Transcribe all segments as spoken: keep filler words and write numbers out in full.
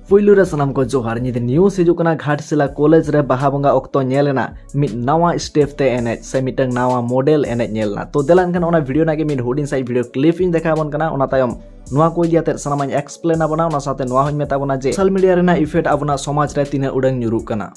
ᱯᱩᱭᱞᱩ ᱨᱮ ᱥᱟᱱᱟᱢ ᱠᱚ ᱡᱚᱦᱟᱨ᱾ ᱧᱤᱫᱟᱹ news ᱦᱤᱡᱩᱜ ᱠᱟᱱᱟ, ᱜᱷᱟᱴᱥᱤᱞᱟ ᱠᱚᱞᱮᱡᱽ ᱨᱮ ᱵᱟᱦᱟ ᱵᱚᱸᱜᱟ ᱚᱠᱛᱚ ᱧᱮᱞ ᱮᱱᱟ ᱢᱤᱫ ᱱᱟᱣᱟ step ᱛᱮ ᱮᱱᱮᱡ ᱥᱮ ᱢᱤᱫᱴᱟᱝ ᱱᱟᱣᱟ model ᱮᱱᱮᱡ ᱧᱮᱞ ᱮᱱᱟ᱾ ᱛᱚ ᱫᱮᱞᱟ ᱮᱱᱠᱷᱟᱱ ᱚᱱᱟ video ᱨᱮᱱᱟᱜ ᱜᱮ ᱢᱤᱫ ᱦᱩᱰᱤᱧ ᱥᱟᱺᱦᱤᱡ video clip ᱤᱧ ᱫᱮᱠᱷᱟᱣ ᱟᱵᱚᱱ ᱠᱟᱱᱟ᱾ ᱚᱱᱟ ᱛᱟᱭᱚᱢ ᱱᱚᱣᱟ ᱠᱚ ᱤᱫᱤ ᱟᱛᱮᱫ ᱥᱟᱱᱟᱢᱟᱜ ᱤᱧ explain ᱟᱵᱚᱱᱟ᱾ ᱚᱱᱟ ᱥᱟᱶᱛᱮ ᱱᱚᱣᱟ ᱦᱚᱸᱧ ᱢᱮᱛᱟ ᱵᱚᱱᱟ ᱡᱮ social media ᱨᱮᱱᱟᱜ effect ᱟᱵᱚᱱᱟᱜ ᱥᱚᱢᱟᱡᱽ ᱨᱮ ᱛᱤᱱᱟᱹᱜ ᱩᱰᱟᱹᱝ ᱧᱩᱨᱩᱜ ᱠᱟᱱᱟ᱾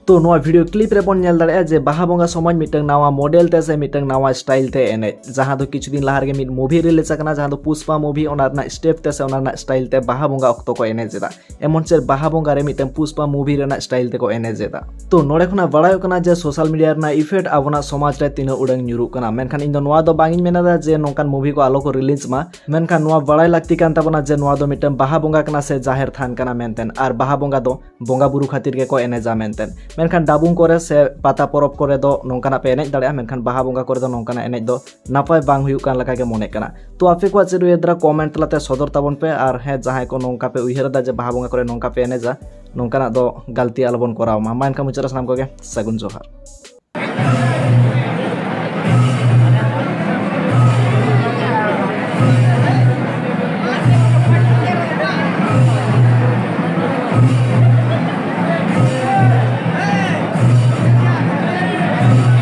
ᱛᱚ ᱱᱚᱣᱟ video clip ᱨᱮᱵᱚᱱ ᱧᱮᱞ ᱫᱟᱲᱮᱭᱟᱜᱼᱟ ᱡᱮ ᱵᱟᱦᱟ ᱵᱚᱸᱜᱟ ᱥᱚᱢᱚᱭ ᱢᱤᱫᱴᱟᱝ ᱱᱟᱣᱟ model ᱛᱮ ᱥᱮ ᱢᱤᱫᱴᱟᱝ ᱱᱟᱣᱟ style ᱛᱮ ᱮᱱᱮᱡ, ᱡᱟᱦᱟᱸ ᱫᱚ ᱠᱤᱪᱷᱩ ᱫᱤᱱ ᱞᱟᱦᱟ ᱨᱮᱜᱮ ᱢᱤᱫ movie release ᱟᱠᱟᱱᱟ, ᱡᱟᱦᱟᱸ ᱫᱚ ᱯᱩᱥᱯᱟ movie, ᱚᱱᱟ ᱨᱮᱱᱟᱜ step ᱛᱮ ᱥᱮ ᱚᱱᱟ ᱨᱮᱱᱟᱜ style ᱛᱮ ᱵᱟᱦᱟ ᱵᱚᱸᱜᱟ ᱚᱠᱛᱚ ᱠᱚ ᱮᱱᱮᱡ ᱮᱫᱟ᱾ ᱮᱢᱚᱱ ᱪᱮᱫ ᱵᱟᱦᱟ ᱵᱚᱸᱜᱟ ᱨᱮ ᱢᱤᱫᱴᱟᱝ ᱯᱩᱥᱯᱟ movie ᱨᱮᱱᱟᱜ style ᱛᱮᱠᱚ ᱮᱱᱮᱡ ᱮᱫᱟ᱾ ᱛᱚ ᱱᱚᱰᱮ ᱠᱷᱚᱱᱟᱜ ᱵᱟᱲᱟᱭᱚᱜ ᱠᱟᱱᱟ ᱡᱮ social media ᱨᱮᱱᱟᱜ effect ᱟᱵᱚᱱᱟᱜ ᱥᱚᱢᱟᱡᱽ ᱨᱮ ᱛᱤᱱᱟᱹᱜ ᱩᱰᱟᱹᱝ ᱧᱩᱨᱩᱜ ᱠᱟᱱᱟ᱾ ᱢᱮᱱᱠᱷᱟᱱ ᱤᱧ ᱫᱚ ᱱᱚᱣᱟ ᱫᱚ ᱵᱟᱝ ᱤᱧ ᱢᱮᱱ ᱮᱫᱟ ᱡᱮ ᱱᱚᱝᱠᱟᱱ movie ᱠᱚ ᱟᱞᱚ ᱠᱚ release ᱢᱟ, ᱢᱮᱱᱠᱷᱟᱱ ᱱᱚᱣᱟ ᱵᱟᱲᱟᱭ ᱞᱟᱹᱠᱛᱤ ᱠᱟᱱ ᱛᱟᱵᱚᱱᱟ ᱡᱮ ᱱᱚᱣᱟ ᱫᱚ ᱢᱤᱫᱴᱟᱝ ᱵᱟᱦᱟ ᱵᱚᱸᱜᱟ ᱠᱟᱱᱟ ᱥᱮ ᱡᱟᱦᱮᱨ ᱛᱷᱟᱱ ᱠᱟᱱᱟ ᱢᱮᱱᱛᱮ᱾ ᱟᱨ ᱵᱟᱦᱟ ᱵᱚᱸᱜᱟ ᱫᱚ ᱵᱚᱸᱜᱟ ᱵᱩᱨᱩ ᱠᱷᱟᱹᱛᱤᱨ ᱜᱮᱠᱚ ᱮᱱᱮᱡᱟ ᱢᱮᱱᱛᱮ᱾ ᱢᱮᱱᱠᱷᱟᱱ ᱰᱟᱵᱩᱝ ᱠᱚᱨᱮ ᱥᱮ ᱯᱟᱛᱟ ᱯᱚᱨᱚᱵᱽ ᱠᱚᱨᱮ ᱫᱚ ᱱᱚᱝᱠᱟᱱᱟᱜ ᱯᱮ ᱮᱱᱮᱡ ᱫᱟᱲᱮᱭᱟᱜᱼᱟ, ᱢᱮᱱᱠᱷᱟᱱ ᱵᱟᱦᱟ ᱵᱚᱸᱜᱟ ᱠᱚᱨᱮ ᱫᱚ ᱱᱚᱝᱠᱟᱱᱟᱜ ᱮᱱᱮᱡ ᱫᱚ ᱱᱟᱯᱟᱭ ᱵᱟᱝ ᱦᱩᱭᱩᱜ ᱠᱟᱱ ᱞᱮᱠᱟ ᱜᱮ ᱢᱚᱱᱮᱜ ᱠᱟᱱᱟ᱾ ᱛᱚ ᱟᱯᱮ ᱠᱚᱣᱟᱜ ᱪᱮᱫ ᱩᱭᱦᱟᱹᱨ ᱫᱷᱟᱨᱟ comment ᱛᱟᱞᱟᱛᱮ ᱥᱚᱫᱚᱨ ᱛᱟᱵᱚᱱ ᱯᱮ, ᱟᱨ ᱦᱮᱸ, ᱡᱟᱦᱟᱸᱭ ᱠᱚ ᱱᱚᱝᱠᱟ ᱯᱮ ᱩᱭᱦᱟᱹᱨ ᱮᱫᱟ ᱡᱮ ᱵᱟᱦᱟ ᱵᱚᱸᱜᱟ ᱠᱚᱨᱮ ᱱᱚᱝᱠᱟ ᱯᱮ ᱮᱱᱮᱡᱟ, ᱱᱚᱝᱠᱟᱱᱟᱜ ᱫᱚ ᱜᱟᱹᱞᱛᱤ ᱟᱞᱚᱵᱚᱱ ᱠᱚᱨᱟᱣ ᱢᱟ᱾ ᱢᱟ ᱮᱱᱠᱷᱟᱱ ᱢᱩᱪᱟᱹᱫ ᱨᱮ ᱥᱟᱱᱟᱢ ᱠᱚᱜᱮ ᱥᱟᱹᱜᱩᱱ ᱡᱚᱦᱟᱨ᱾